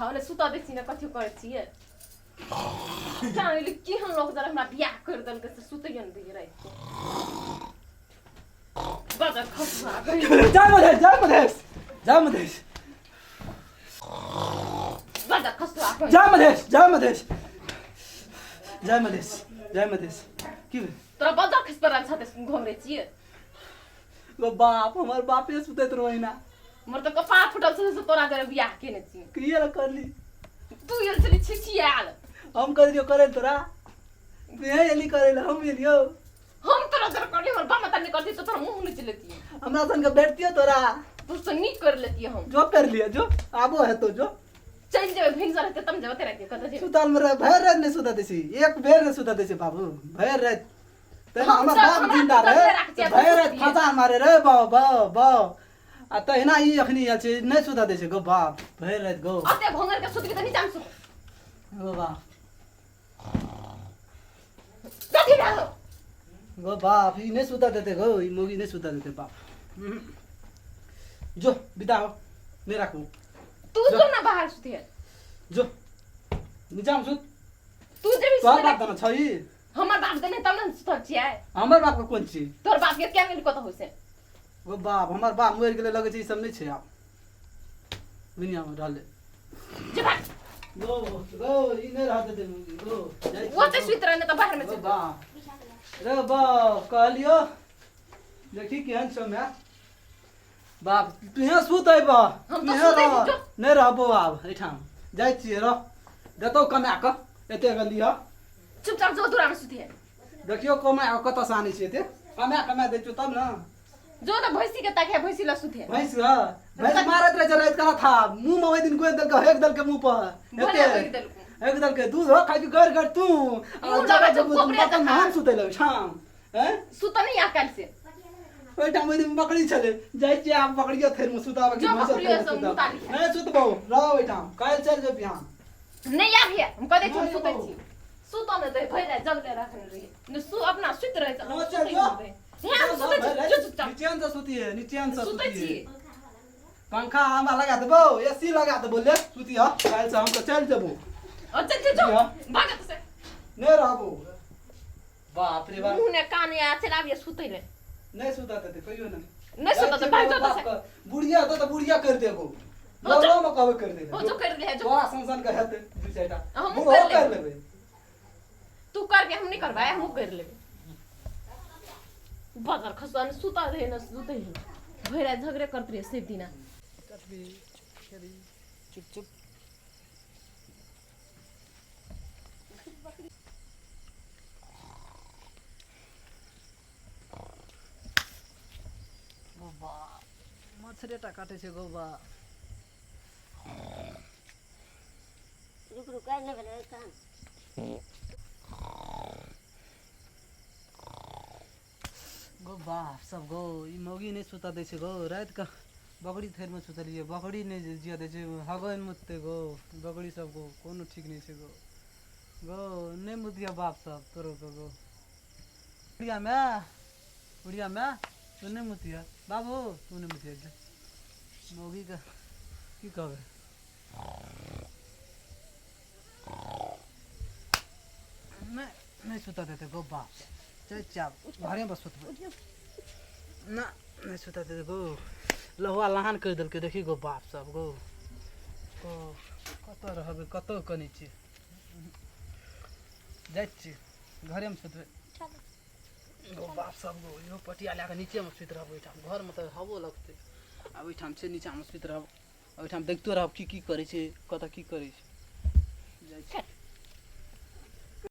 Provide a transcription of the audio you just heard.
खाओ ने सुतऽ दै छी ने कथी करै छियै जान केहन लोक जरा हमरा बियाह करि देलकै से सुतैयो ने दैये राति के बजर खसुआ गई जय मधेश जय मधेश जय मधेश बजर खसुआ गई जय मधेश जय मधेश जय मधेश जय मधेश की भेल? तोरा बजर खसि पड़ल छते घुमरे छियै गो बाप हमर बापे सुतैत रहो ना हमर तऽ कपार फुटल छै से तोरा जरा बियाह केने छी किए ला करली तू गेल छली छिछियाल हम कर दियो करे तोरा तुहे एली करे ला हम एलियो हम तोरा जरा करली हमर बाप माता नहीं करती तो तोरा मुंह नहीं चलेती हमरा सन के बैठतियो तोरा तू से नीक कर लेती हम जो कर लिया जो आबो है तो जो चलि जेबै भिनसर हेतै तब जेबै तेरा के कतऽ जेबै सुतल में रह भरि राति नहि सुतऽ दै छी एक बेर नहि सुतऽ दै छी बाबू भरि राति तहिना हम हमर सब- बाप हमरा जिंदा सुतल रहे नहि राखै छियै, भरि राति सुतियै। फसा मारे रे बाउ बाउ बाउ आ तहिना ई अखनी आयल छै नहि सुतऽ दै छै गो बाप भरि राति गो ओते घोंघर के सुतबी तऽ नीचा मे सुत गो बाप कथी भेल गो बाप ई नहि सुतऽ देतै गो ई मौगी नहि सुतऽ देतै बाप जो विदा हो नहि राखू तू जो ना बाहर सुतिहे जो नीचामे सुत तू जेबी तोहर सुतै बाप तऽ ने छही हमर बाप देने तब ने सुतल छियै हमर बाप के कोन छी तोहर बाप के क्या मिल कतऽ होइ से गो बाप हमर बाप मरि गेलै लगै छै ई सब नहि छै आब दुनियामे रहलै जे भाग गो गो ई नहि रहत देतै मौगी गो जाइ छी, ओते गो। सुति रहने तऽ बाहर मे गो चलि बाप रे बाप कहलियो देखी केहन छौ माय बाप तुहे सुत अयबह हम तऽ तुहे सुतै छी, रह जो। नहि रहबो आब एहिठाम जाइ छियै रह देतौ कमा कऽ एते कऽ लिअ चुपचाप जो दूरा मे सुतिहे देखियौ कमा कऽ कतऽसँ आनै छियै एते कमा कमा दै छियौ तब ने जो तऽ भैंसी के ताके भैंसी लग सुतिहे भैंस ह भैंस मारैत रहै छै राति कना था मुँह मे ओहि दिन गोहि देलकै हेक देलकै मुँह पर भले एते होइक देलकौ। हेक देलकै दूध हो खाइ गड़ गड़ तू आ मुँह जगह लगै छौ जगह कोबरे बर्तन मे जकाँ। हम सुतै लग ठाम हैं सुत नहीं आ काल्हि से ओहिठाम ओहि दिन बकरी छलै जाइ छियै आब बकरियो थैर मे सुताबऽ कि जो भैंसो बकरियो थैर मे सब सुताबऽ मुता लिहे। नहि सुतबौ रह ओहिठाम काल्हि चलि जो बिहान नहीं आबिहे हम कह दै छी हम नहि सुतै अयबौ। छी सुतऽ नहि दै भरि राति जगले रखने रहियै ने सु अपना सुति रहै छै हँ, सुतै चल जो। नहि दै हियाँ हम सुतै छी जो चुपचाप निचेन से सुतिहे निचेन से सुतै सुतिहे छी पंखा हमरा लगा देबौ एसी लगा देबौ ले सुतिह काल्हि से हम तऽ चलि जेबौ और चल चल जो या। भागत से नहि रहबौ बाप रे बाप मुँह ने कान या चल आबिए सुतै ले नहि सुतऽ देतै कहियो नहि नहि सुतऽ देतै, भागि जाउ तऽ बुढ़िया होतौ तऽ बुढ़िया करि देबौ हो जो। लौलो मे कहबै करि दे हो जो कर ले जो तोरा सन सन के हेतै दू चारिटा हमहूँ बूढ़ो करि करि लेबै। लेबै तू करबे हम नहीं करबै हमहूँ कर लेबै बदर खसुआ ने सुतल रहे ने सुतै रहे भरि राति झगड़े करत रहियै सब दिना चुप चुप गो बा मच्छरेटा काटै छै गो बा रुक रुक काल्हि नहि भेलै एखन गो बाप सब गो ई मौगी नहि सुतऽ दै छै गो राति कऽ बकरी थैरमे सुतलियै बकरी नहि जियऽ दै छै हगै मुततै गो बकरी सब गो कोनो ठीक नहि छै गो गो नहि मुतियऽ बाप सब तोरो के गो बुढ़िया माय बुढ़िया माय तू नहि मुतियऽ बाबू तू नहि मुतियऽ मौगीके की कहबै नहि नहि सुतऽ देतै गो बाप चल चाप घरेमे सुतबै ना नहि सुतऽ देतै गो लहुआ लहान करि देलकै देखी गो बाप सब गो गो कतऽ रहबै कतऽ कनै छियै जाइ छियै घरेमे सुतबै गो बाप सब गो इहो पटिया लए कऽ नीचेमे सुति रहब ओहिठाम घरमे तऽ हवो लगतै आ ओहिठाम छै नीचाँमे सुति रहब ओहिठाम देखितो रहब की की करै छै कतऽ की करै छै जाइ छी।